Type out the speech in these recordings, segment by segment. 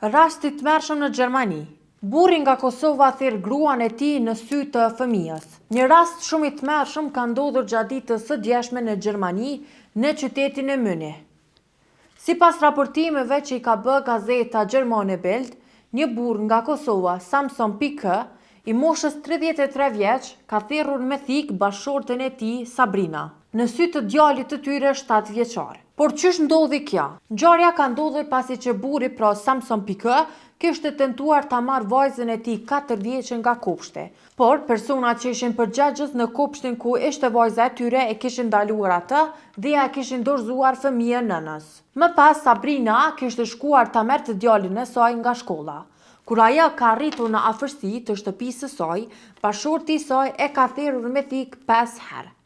Rast i tmerrshëm në Gjermani. Burri nga Kosova therr gruan e tij në sy të fëmijës. Një rast shumë i tmerrshëm ka ndodhur gjatë ditës së djeshme në Gjermani, në qytetin e Mynih. Sipas raportimeve që i ka bë gazeta gjermane Bild, një burrë nga Kosova, Samson PK, i moshës 33 vjeç, ka therrur me thikë bashkëshorten e tij, Sabrina, në sy të djalit të tyre 7 vjeçar. Por qysh ndodhi kjo? Ngjarja ka ndodhur pasi që burri, pra Samson PK, kishte tentuar ta marrë vajzën e tij 4 vjeçe nga kopshti. Por, personat që ishin përgjegjës në kopshtin ku ishte vajza e tyre e kishin ndaluar atë dhe ia kishin dorëzuar fëmijën nënës. Më pas, Sabrina kishte shkuar ta merrte djalin e saj nga shkolla. Kur ajo ka arritur në afërsi të shtëpisë së saj, bashkëshorti i saj e ka therur me thikë 5 herë.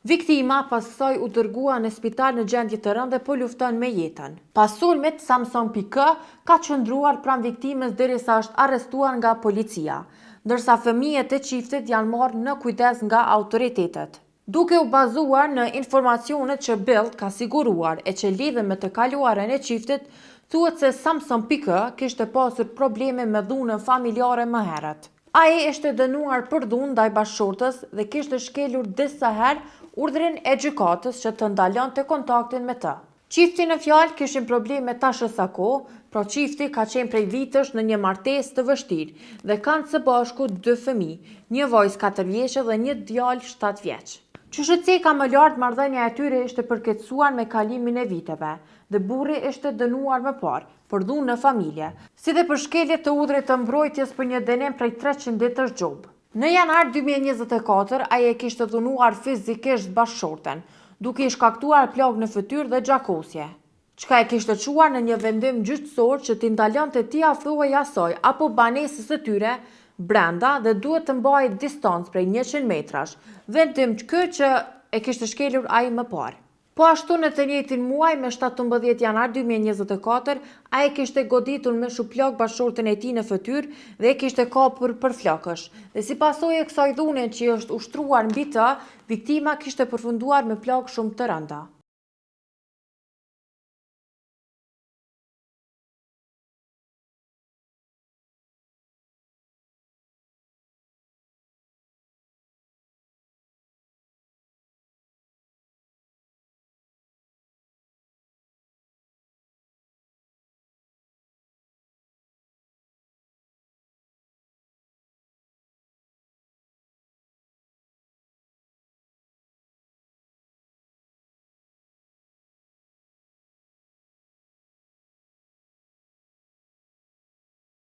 Viktima pas kësaj u dërgua në spital në gjendje të rëndë dhe po lufton me jetën. Pas sulmit, Samson PK ka qëndruar pranë viktimës derisa është arrestuar nga policia, ndërsa fëmijët e çiftit janë marrë në kujdes nga autoritetet. Duke u bazuar në informacionet që Bild ka siguruar e që lidhen me të kaluarën e çiftit, thuhet se Samson PK kishte pasur probleme me dhunën familjare më herët. Ai ishte dënuar për dhunë ndaj bashkëshortes dhe kishte shkelur disa herë urdhrin e gjykatës që të ndalonte kontaktin me të. Çifti në fjalë kishin probleme tash e sa kohë, pra çifti ka qenë prej vitesh në një martesë të vështirë dhe kanë së bashku dy fëmijë, një vajzë 4 vjeçe dhe një djalë 7 vjeç. Qysh e ceka më lart marrëdhënia e tyre ishte përkeqësuar me kalimin e viteve dhe burri ishte dënuar më parë për dhunë në familje, si dhe për shkelje të urdhrit të mbrojtjes për një dënim prej 300 ditësh gjobë. Në janar 2024, ai e kishte dhunuar fizikisht bashkëshorten, duke i shkaktuar plagë në fytyrë dhe gjakosje, çka e kishte çuar në një vendim gjyqësor që t'i ndalonte t'i afrohej asaj apo banesës së tyre brenda dhe duhet të mbahej distancë prej 100 metrash, vendim ky që e kishte shkelur ai më parë. Po ashtu në të njëjtin muaj, me 17 janar 2024, ai e kishte goditur me shuplakë bashkëshorten e tij në fytyrë dhe e kishte kapur për flokësh. Dhe si pasojë e kësaj dhune që i është ushtruar mbi të, viktima kishte përfunduar me plagë shumë të rënda.